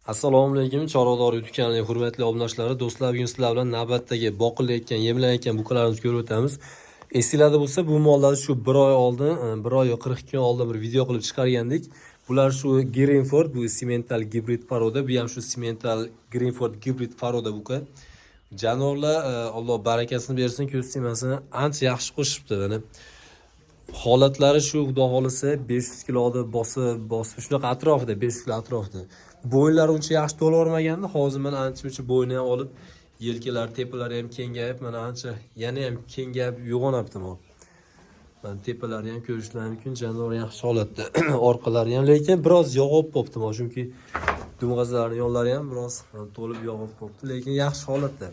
Assalomu alaykum, Chorvador YouTube hurmatli obunachilari, do'stlar, bugun sizlar bilan navbatdagi boqilayotgan, yemlanayotgan buqalarimizni ko'rib o'tamiz. Esinglarda bo'lsa, bu mollarni shu bir oy oldin, bir oy yo 40 kun oldin bir video qilib chiqargandik. Bular shu Greenford, bu Simmental gibrid порода, bu ham shu Simmental Greenford gibrid порода buqa. Jonivorlar, Alloh barakasini bersin, ko'z tegmasin, ancha yaxshi qo'shibdi mana. Holatlari shu, xudo xohlasa, 500 kiloni bosib bosib, shunaqa atrofida, 500 kilo atrofida. Bo'yinlari uncha yaxshi to'lavermagandi, hozir mana ancha muncha bo'yni ham olib, yelkalari, tepalari ham kengayib, mana ancha yana ham kengayib uyg'onyapti mol. Mana tepalari ham ko'rishlar mumkin, jonivor yaxshi holatda. Orqalari ham, lekin biroz yog'ib qolibdi mol, chunki dumg'azlarning yonlari ham biroz to'lib yog'ib qolibdi, lekin yaxshi holatda.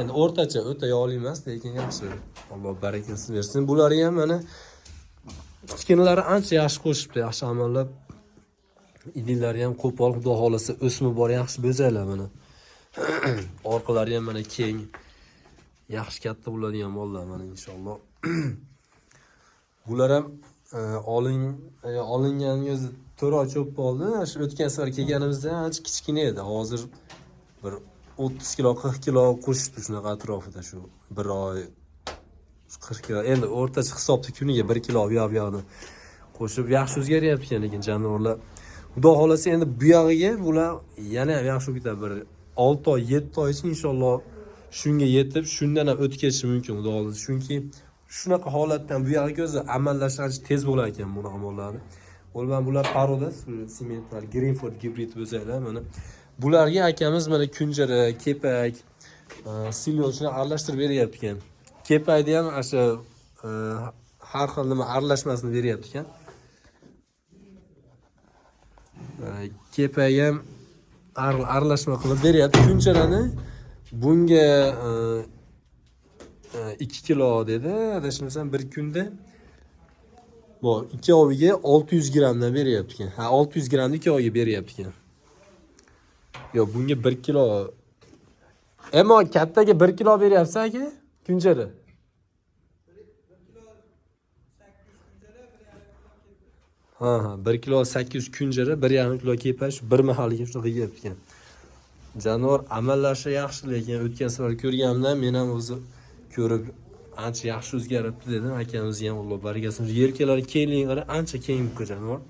Endi o'rtacha, o'ta yog'li emas, lekin yaxshi. Alloh barakasini bersin. Bulari ham mana kichkinalari ancha yaxshi qo'shibdi, yaxshi amallab. Idinlari ham qo'pol, xudo xohlasa, o'smi bor, yaxshi bo'zaylar mana. Orqalari ham mana keng. Yaxshi katta bo'ladigan mollar mana inshaalloh. Bular ham olinganiga o'zi 4 oy cho'p bo'ldi. Shu o'tgan safar kelganimizda ancha kichkina edi. Hozir bir 30 kilo, 40 kilo qo'shibdi shunaqa atrofida, shu bir oy 40 kilo. Endi o'rtacha hisobda kuniga 1 kilo bu yoq bu yoqni qo'shib yaxshi o'zgaryapti ekan, lekin jonivorlar. Xudo xohlasa, endi bu yog'iga bular yana ham yaxshi bo'lib ketadi. Bir 6 oy, 7 oy ichida inshaalloh shunga yetib, shundan ham o'tib ketishi mumkin, xudo xohlasa. Chunki shunaqa holatdan bu yog'iga o'zi amallash ancha tez bo'lar ekan bunaqa mollarni. O'lman, bular порода Simmental Greenford gibrid bo'zaylar mana. Bularga akamiz mana kunjara, kepak, silyo shuni aralashtirib beryapti ekan. Kepakni ham o'sha har xil nima aralashmasini beryapti ekan. Kepak ham aralashma qilib beryapti. Kunjarani bunga 2 kilo dedi, adashmasam, bir kunda. Bu ikkoviga 600 grammdan beryapti ekan. Ha, 600 grammni ikkoviga beryapti ekan. Yo'q, bunga 1 kilo. Ammo kattaga 1 kilo beryapsan, aka? Kunjara. Ha, 1 kilo 800 kunjara, 1,5 kilo kepash, bir mahalga shunaqa yeyapti ekan. Jonivor amallashi yaxshi, lekin o'tgan safar ko'rganimda men ham o'zi ko'rib ancha yaxshi o'zgaribdi dedim. Akamizga ham Alloh barakasini. Yelkalari kengligini qara, ancha keng bu jonivor.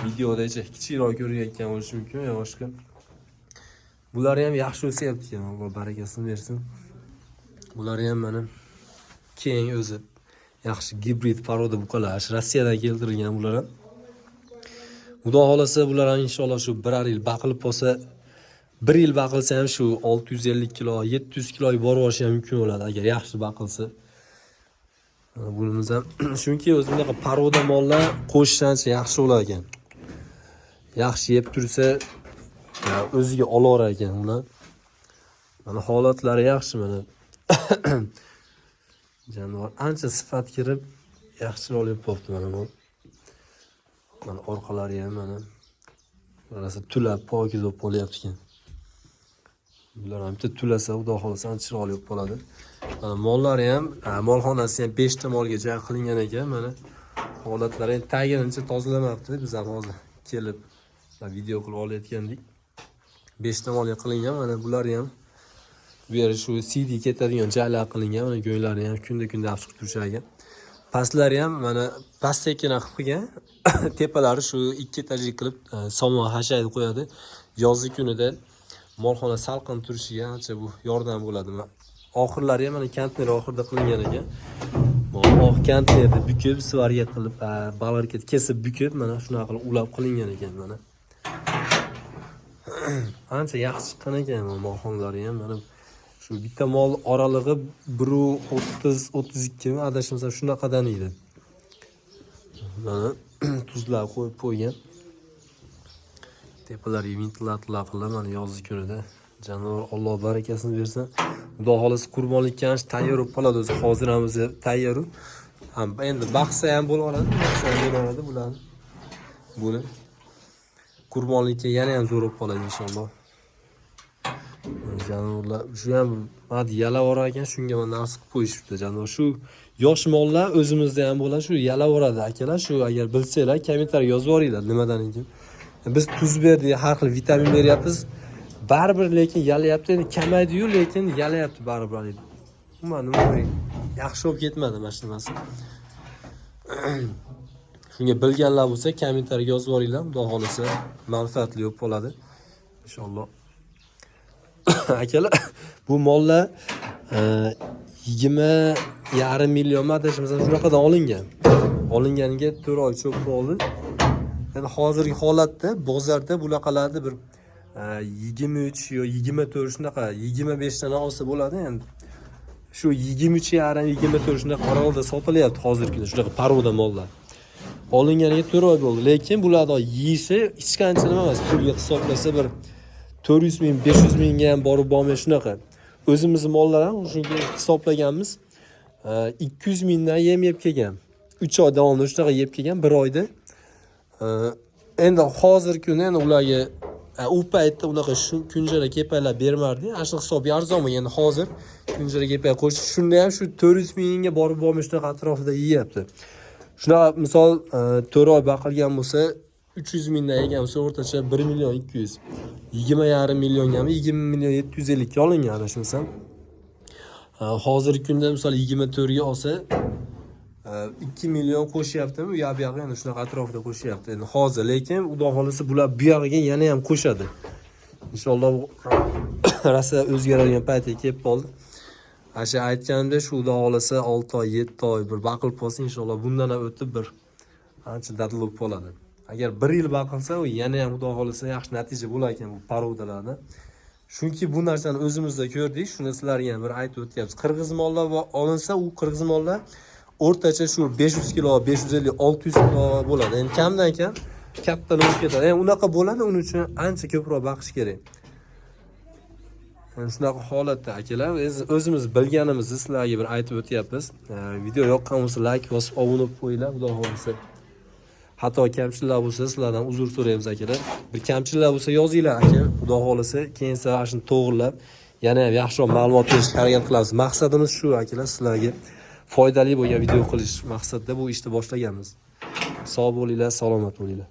Videoda kichikroq ko'rinayotgan bo'lishi mumkin, yo boshqa. Bular ham yaxshi o'syapti ekan, Alloh barakasini bersin. Bular ham mana keng o'zi, yaxshi gibrid порода buqalar, shu Rossiyadan keltirilgan bular ham. Xudo xohlasa, bular ham inshaalloh shu birar yil baqilib qolsa, bir yil baqilsa ham shu 650 kilo, 700 kiloga borib olishi ham mumkin bo'ladi, agar yaxshi baqilsa. Mana bunimiz ham, chunki o'zi bunaqa порода mollar qo'shish ancha yaxshi bo'lar ekan. Yaxshi yeb tursa, ya, o'ziga olaverar ekan ular. Mana holatlari yaxshi mana. Jonivor ancha sifat kirib, yaxshi chiroyli bo'lib qolibdi mana bu. Mana orqalari ham mana rosa tulab pokiz bo'lib qolyapti ekan. Bular ham bitta tulasa, xudo xohlasa, ancha chiroyli bo'lib qoladi. Mana mollari ham, molxonasi ham 5 ta molga joy qilingan ekan. Mana holatlari endi tagini tozalamabdi. Biz ham hozir kelib video qilib olayotgandik. 5 ta molga qilingan. Mana bular ham bu yer shu CD ketadigan joylar qilingan. Mana go'nglari ham kunda kunda olib chiqib turishar ekan. Pastlari ham mana pastdakkina qilib qo'ygan. Tepalari shu ikki etajli qilib, somon hashaydi qo'yadi. Yozgi kunida molxona salqin turishiga ancha bu yordam bo'ladi. Oxirlari ham mana konteyner oxirida qilingan ekan. Oq konteynerni bukib, сварка qilib, болгарка kesib bukib, mana shunaqa qilib ulab qilingan ekan mana. Ancha yaxshi chiqqan ekan molxonalari ham. Mana shu bitta mol oralig'i 1,30, 32 mi, adashmasam, shunaqadan edi. Mana tuzlar qo'yib qo'ygan. Tepalariga ventilatorlar qilib, mana yozgi kunida jonivor, Alloh barakasini bersin. Xudo xohlasa, qurbonlikka ancha tayyor bo'lib qoladi o'zi. Hozir ham o'zi tayyor. Ham endi baqsa ham bo'laveradi, baqsa ham bo'laveradi bularni. Buni qurbonlikka yana ham zo'r bo'lib qoladi inshaalloh. Jonivorlar shu ham mana yalaverar ekan, shunga mana narsa qilib qo'yishibdi jonivor. Shu yosh mollar o'zimizda ham bo'ladi, shu yalaveradi akalar. Shu agar bilsanglar, kommentariy yozib yuboringlar nimadan ekan. Biz tuz berdik, har xil vitamin beryapmiz. Baribir lekin yalayapti. Endi kamaydi-yu, lekin yalayapti baribir. Umuman nima, yaxshi bo'lib ketmadi mana shu nimasi. Shunga bilganlar bo'lsa, kommentariyaga yozib yuboringlar. Xudo xohlasa manfaatli bo'lib qoladi. Inshaalloh. Akalar, bu mollar 20,5 million adashmasam shunaqadan olingan. Olinganiga 4 oy cho'p bo'ldi. Endi hozirgi holatda bozorda bunaqalarni bir 23 yo 24, shunaqa 25 dan olsa bo'ladi endi. Shu 23,5, 24 shunaqa oralig'ida sotilyapti hozirgi kunda shunaqa порода mollar. Olinganiga 4 oy bo'ldi, lekin bularni yeyishi hech qancha nima emas. Pulga hisoblasa bir 400 ming, 500 mingga ham borib bormay shunaqa. O'zimizni mollar ham shunga hisoblaganmiz. 200 mingdan yem yeb kelgan. 3 oy davomida shunaqa yeb kelgan, 1 oyda. Endi hozirgi kunda endi ularga u paytda unaqa shu kunjara kepaylab bermardik. Ana shu hisob arzon bo'lgan. Endi hozir kunjara kepay qo'shib, shunda ham shu 400 mingga borib bormay shunaqa atrofida yeyapti. Shunaqa misol 4 oy baqilgan bo'lsa, 300 mingdan yegan bo'lsa, o'rtacha 1 million 200. 20,5 milliongami, 20 million 750 ga olingan adashmasam. Hozirgi kunda misol 24 ga olsa, 2 million qo'shyaptimi, u yoq bu yog'i endi shunaqa atrofida qo'shyapti. Endi hozir, lekin Xudo xohlasa bular bu yog'iga yana ham qo'shadi. Inshaalloh rosa o'zgaradigan paytga kelib qoldi. Ana shu aytganimdek, shu Xudo xohlasa 6 oy, 7 oy bir baqilib qolsa, inshaalloh bundan ham o'tib bir ancha dadil bo'lib qoladi. Agar 1 yil baqilsa, u yana ham Xudo xohlasa yaxshi natija bo'lar ekan bu порода larda. Chunki bu narsani o'zimizda ko'rdik, shuni sizlarga ham bir aytib o'tyapmiz. Qirg'iz mollar olinsa, u qirg'iz mollar o'rtacha shu 500 kilo, 550, 600 kilo bo'ladi. Endi kamdan kam katta bo'lib ketadi. Endi unaqa bo'ladi, uning uchun ancha ko'proq baqish kerak. Endi shunaqa holatda akalar, o'zimiz bilganimizni sizlarga bir aytib o'tyapmiz. Video yoqqan bo'lsa, layk bosib, obuna bo'lib qo'yinglar, Xudo xohlasa. Xato kamchiliklar bo'lsa, sizlardan uzr so'raymiz akalar. Bir kamchiliklar bo'lsa yozinglar aka. Xudo xohlasa keyin safar shuni to'g'rilab, yana ham yaxshiroq ma'lumot berishga harakat qilamiz. Maqsadimiz shu akalar, sizlarga foydali bo'lgan video qilish maqsadida bu ishni boshlaganmiz. Sog' bo'linglar, salomat bo'linglar.